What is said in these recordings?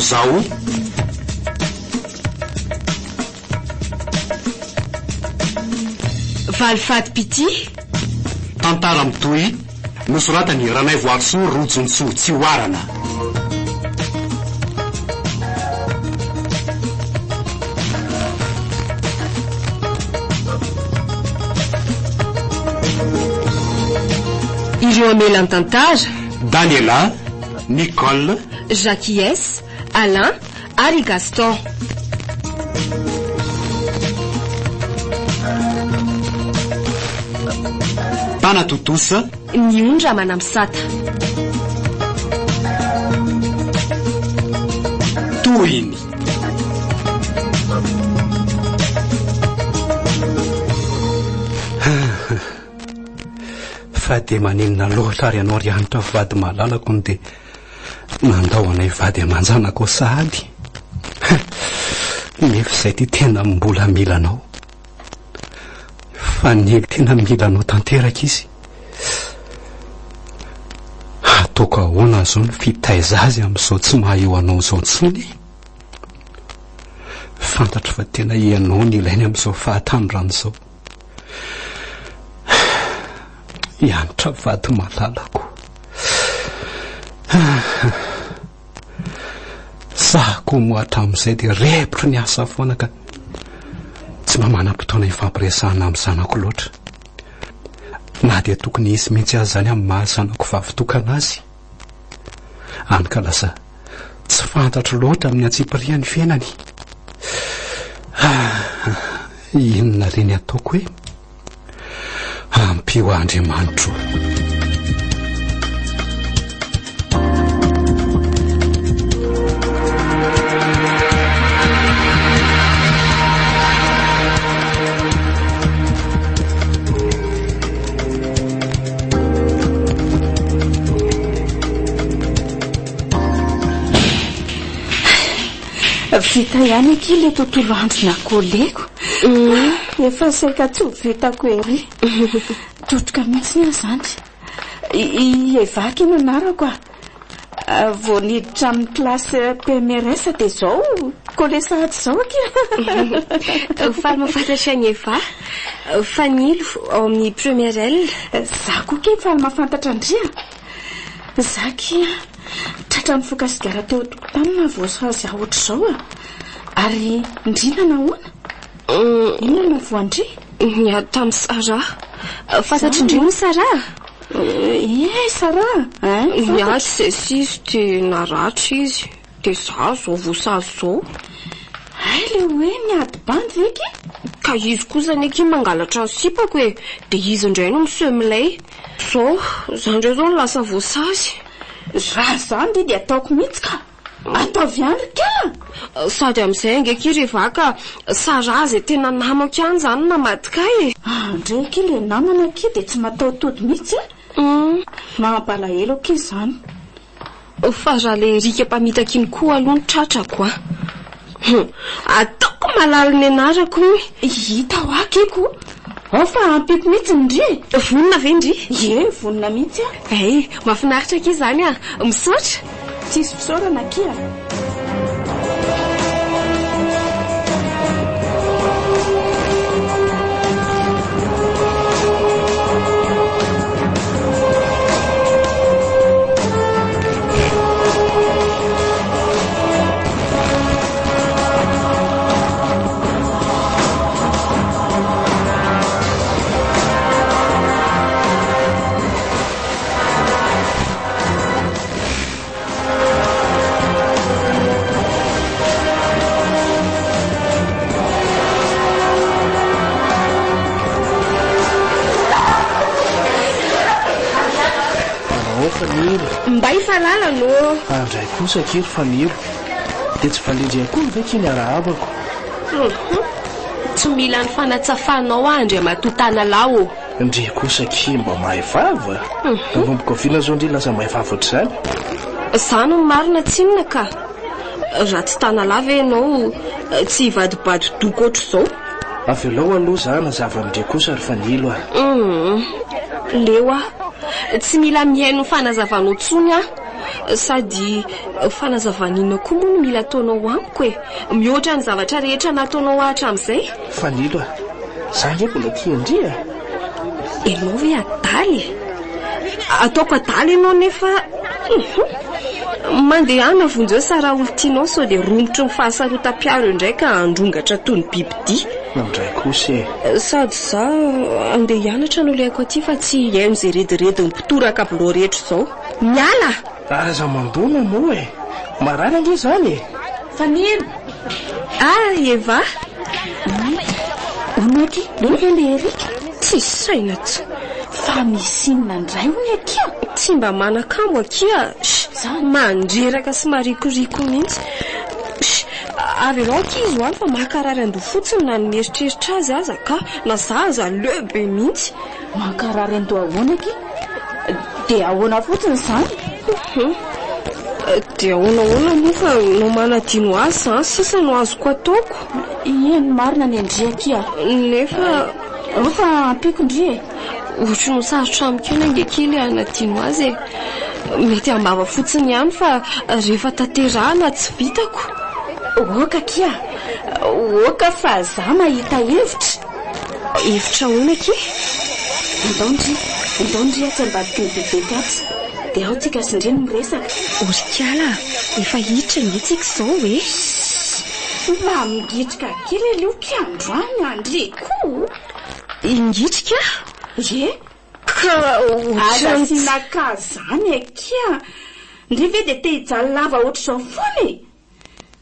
Zaho Zaho. Valifatim-pitia. Tantara mitohy, nosoratan'i Ranaivoarisoa Rojontsoa Tsihoarana. Ireo amelan-tantara. Daniela, Nicole. Jacques, Alain ary i Gaston. Mpanatontosa. Ny Ondra Manamisata. Tohiny. Fa dia maninona loatra ary ianao ry Hanitra vady malalako no dia Nandao anay vady aman-janako ao sahady. Nefa izay ty tena mbola mila anao. Fa ny tena mila anao tanteraka izy. Ataoko ahoana izao ny fitaiza azy amin'izao tsy maha eo anao izao intsony e? Fantatro fa tena ianao no ilainy amin'izao fahatanorany izao. Hiantra vady malalako. Za koa moa hatramin'izay dia rebotry ny asa foana ka tsy mba manam-potoana hifampiresahana amin'ny zanako loatra. Na dia tokony hisy mihitsy aza izany amin'ny maha zanako vavy tokana azy. Any ka lasa tsy fantatro loatra amin'ny antsipiriany fiainany. Ah, inona re ny ataoko e? Ampio aho Andriamanitro. Vita ihany akia ilay tontolo andro nakoleko. Mm. Efa saika tsy ho vitako ery. Trotroka mihitsy aho izany. I Eva akia no anarako a. Vao niditra amin'ny classe PMRS dia izao collé sahady izao akia. Faly mahafantatra an'i Eva. Fanilo ao amin'ny première L. Za koa akia faly mahafantatra an-dry a. Za akia tratra nifoka sigara teo an-tokotany nahavoasazy ahy ohatr'izao a. Ary ndry nanahoana? Inona no nahavoa-ndry? Niady tamin'i Sarah. Fantatr'i ndry moa Sarah? Ie, Sarah a! Niady izay sy izy dia naratra izy. Dia za izao voasazy izao. Hay le hoe miady bandy ve ki? Ka izy kosa anie ki mangalatra ny sipako e! Dia izy indray no miseho milay. Zao, za indray izao no lasa voasazy. Raha izany ndry dia ataoko mihitsy ka! Ataovy ihany ry kala! Sady amin'izay ange ki ry Eva ka Sarah izay tena namako ihany izany no namadika ahy e! Andrey akia le namana akia dia tsy mataho-tody mihitsy a! Mampalahelo akia izany. Fa raha le Eric mpamitaka iny koa aloha no tratrako a! Hum! Ataoko malala ny anarako iny! Hita ho ahy kiko! Ao fa ampiako mihitsy ndry e! Vonona ve ndry? Ie, vonona mihitsy aho. Hay, mahafinaritra akia izany a! Misaotra! Tsisy fisaorana akia. Ao Fanilo. Mbay fa lalana ô. Andray kosa akia ry Fanilo. Dia tsy valindry akory ve akia ny arahabako? Hum. Tsy mila ny fanatsafanao aho Andriamatoa Tanalahy ô. Ndry kosa akia mba mahay vava. Nanomboka oviana zao ndry lasa mahay vava ohatr'izany? Za no marina tsinona ka. Raha tsy Tanalahy ve ianao tsy hivadibadi doko ohatr'izao? Avelao aloha za hanazava amin-dry kosa ry Fanilo a. Hum. Leo aho. Tsy mila mihaino ny fanazavanao intsony aho. Sady fanazavana inona koa moa no mila ataonao amiko e? Mihoatra ny zavatra rehetra nataonao ahy hatramin'izay. Fanilo a! Za ange mbola tia an-dry e! Ianao ve adala e? Ataoko adala ianao nefa Hum! Mandehana vonjeo Sarah olon-tianao sao dia romotry ny fahasarotam-piaro eo indray ka handrongatra toy ny bibidia. Indray kosa e! Sady za andeha hianatra no alehako aty fa tsy hihaino izay rediredin'ny mpitoraka bilao rehetra izao. Miala! Aza mandona moa e! Marary ange izany e! Fanilo! Ah, Eva! Hono akia, eo ve le Eric? Tsisy saina tsy. Fa misy inona indray hono akia? Tsy mba manan-kambo akia. Mandreraka sy marikoriko mihitsy. Avelao akia izy ho any fa mankarary andoha fotsiny na ny mieritreritra azy aza ka. Na za aza leo be mihitsy. Mankarary andoha ahoana akia? Dia ahoana fotsiny izany? Hum. Dia ahoana ahoana moa fa no manadino azy izany sisa no azoko ataoko. Eny marina ny an-dry akia. Nefa. Ao fa ampiako ndry e. Ohatry ny ho sarotra amiko ihany ange kely hanadino azy e. Mety am-bava fotsiny ihany fa rehefa tanterahana tsy vitako. Oka akia, oka fa za mahita hevitra. Hevitra ahoana akia? Andao ndry, andao ndry atsy ambadiky ny buvette atsy dia ao tsika sy ndry no miresaka. Orikala a, efa hiditra ange tsika izao e. Shh! Mba mingitrika kely aloha akia androany andry ko! Hingitrika? Ie. Ka Aza ohatran'ny asiana ka zany akia! Ndry ve dia te hijaly lava ohatr'izao foana e!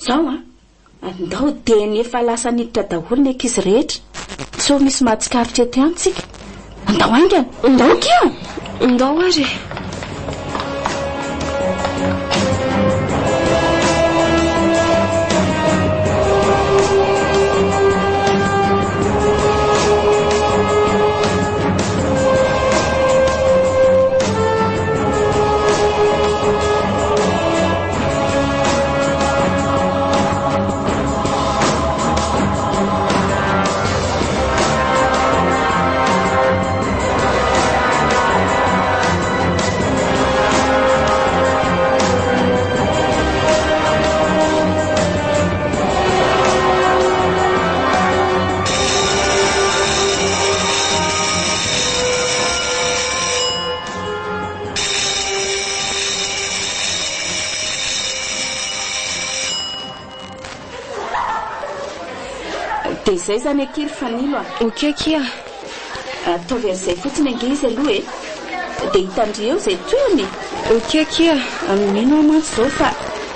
Zao an, Andao dieny efa lasa niditra daholo ny ankizy rehetra, sao misy mahatsikaritra eto ihany tsika. Andao haingana! Andao akia! Andao ary e! Dia izay izany akia ry Fanilo a! Ok akia! Ataovy an'izay fotsiny ange izy aloha e! Dia hitan-dry eo izay tohiny e! Ok akia! Mino aho mantsy izao fa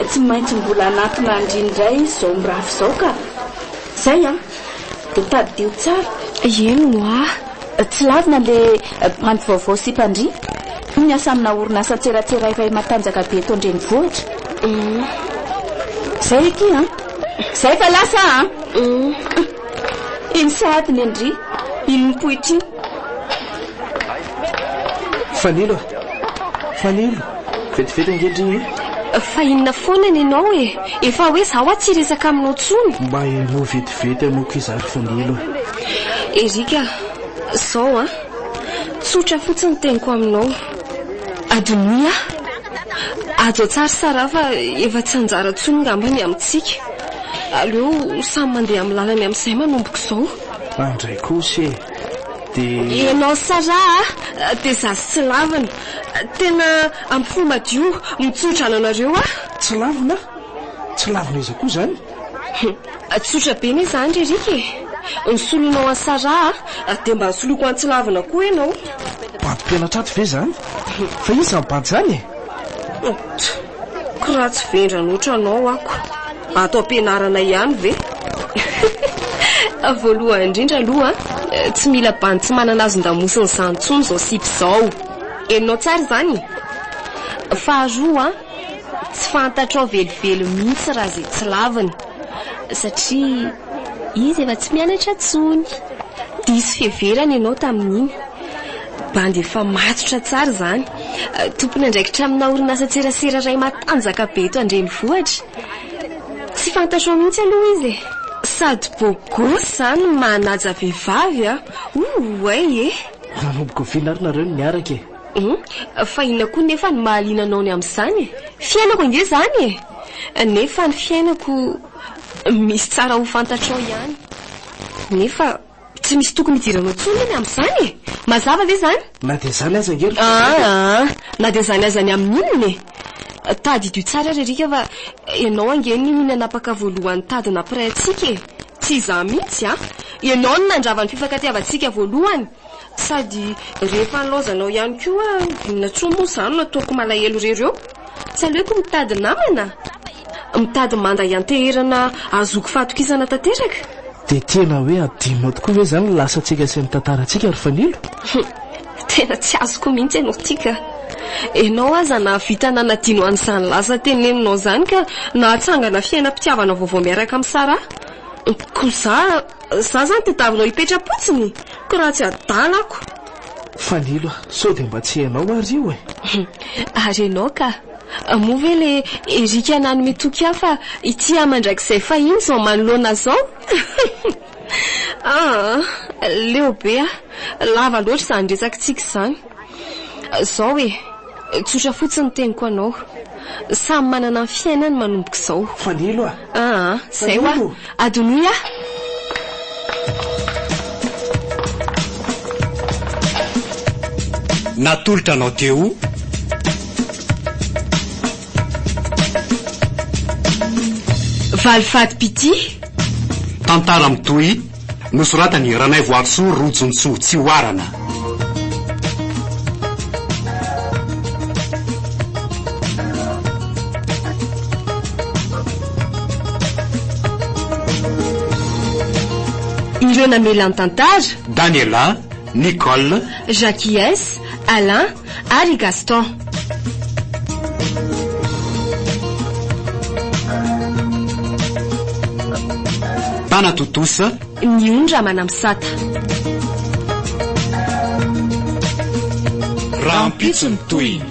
tsy maintsy mbola hanatona an-dry indray izy izao mirafy izao ka! Izay an! Dia tadidio tsara! Eny hoa! Tsy lavina le bandy vaovao sipan-dry. Miasa amina orinasan-tseratsera iray matanjaka be eto an-drenivohitra. Zay akia an! Zay fa lasa an! Iny sahady ny an-dry, iny mipoitra iny. Fanilo a! Fanilo! Vetivety ange ndry e! Fa inona foana ny anao e? Efa hoe za hoa tsy hiresaka aminao tsony. Mba henoy vetivety aloha k'iza ry Fanilo a! Eric a! Zao an! Tsotra fotsiny ny teniko aminao. Adinoy aho. Ajo tsara Sarah fa efa tsy anjara intsony ngamba ny amintsika. Aleo samy mandeha amin'ny lalany amin'izay manomboka izao. Andray kosa e! Dia. Ianao Sarah a! Dia za sy tsy lavina. Tena amin'ny fo madio mitsodrano anareo aho. Tsy lavina? Tsy lavina iza koa izany? Tsotra be anie izany ry Eric e! Ny solonao an'i Sarah dia mba soloiko an'i Tsilavina koa ianao. Bandy mpianatra ato ve izany? Fa iza izany bandy izany e? Ko raha tsy vendrana ohatranao ako, ato am-pianarana ihany ve? Voalohany indrindra aloha, tsy mila bandy tsy manana hazon-damosina izany intsony izao sipa izao. Henonao tsara izany? Faharoa, Tsy fantatrao velively mihitsy raha izay tsy laviny satria izy efa tsy mianatra intsony. Diso fiheverana ianao tamin'iny. Bandy efa matotra tsara izany. Tompon'andraikitra amina orinasan-tserasera iray matanjaka be eto an-drenivohitra. Tsy fantatrao mihitsy aloha izy e. Sady beau gosse izany manaja vehivavy a! Ouay e! Nanomboka oviana ary nareo no niaraka e? Hum, fa inona koa nefa no mahaliana anao ny amin'izany e? Fiainako ange izany e! Nefa ny fiainako misy tsara ho fantatrao ihany. Nefa tsy misy tokony hidiranao intsony ny amin'izany e! Mazava ve izany? Na dia izany aza ange ry Fanilo e! Aa, na dia izany aza ny amin'inona e? Tadidio tsara ry Eric fa ianao ange no nanapaka voalohany tady nampiray antsika e! Tsy izaho mihitsy a! Ianao no nandrava ny fifankatiavantsika voalohany! Sady rehefa nilaozanao ihany koa inona intsony moa izany no ataoko malahelo irery eo? Tsy aleoko mitady namana? Mitady manda hianteherana ahazoako fahatokisana tanteraka? Dia tena hoe adinonao tokoa ve izany ny lasantsika sy ny tantarantsika ry Fanilo? Tena tsy azoko mihitsy ianao ity ka! Ianao aza nahavita nanadino an'izany lasa teneninao izany ka nahatsangana fiainam-pitiavana vaovao miaraka amin'i Sarah. Koa za, za zany tadiavinao hipetra-potsiny? Ko raha tsy adala ako. Fanilo a, sao dia mba tsy ianao ary io e? Ary ianao ka! Moa ve le Eric nanome toky ahy fa hitia ahy mandrakizay fahiny izao manoloana izao? Aa, leo be aho. Lava loatra izany resakitsika izany. Izao e, tsotra fotsiny ny teniko anao. Samy manana ny fiainany manomboka izao. Fanilo a! Aa, izay hoa. Fanilo! Adinoy aho. Natolotra anao teo. Valifatim-pitia. Tantara mitohy, nosoratan'i Ranaivoarisoa Rojontsoa Tsihoarana. Ireo namela ny tantara. Daniela, Nicole, Jacques, Alain ary Gaston. Mpanatontosa. Ny Ondra Manamisata. Rahampitso ny tohiny.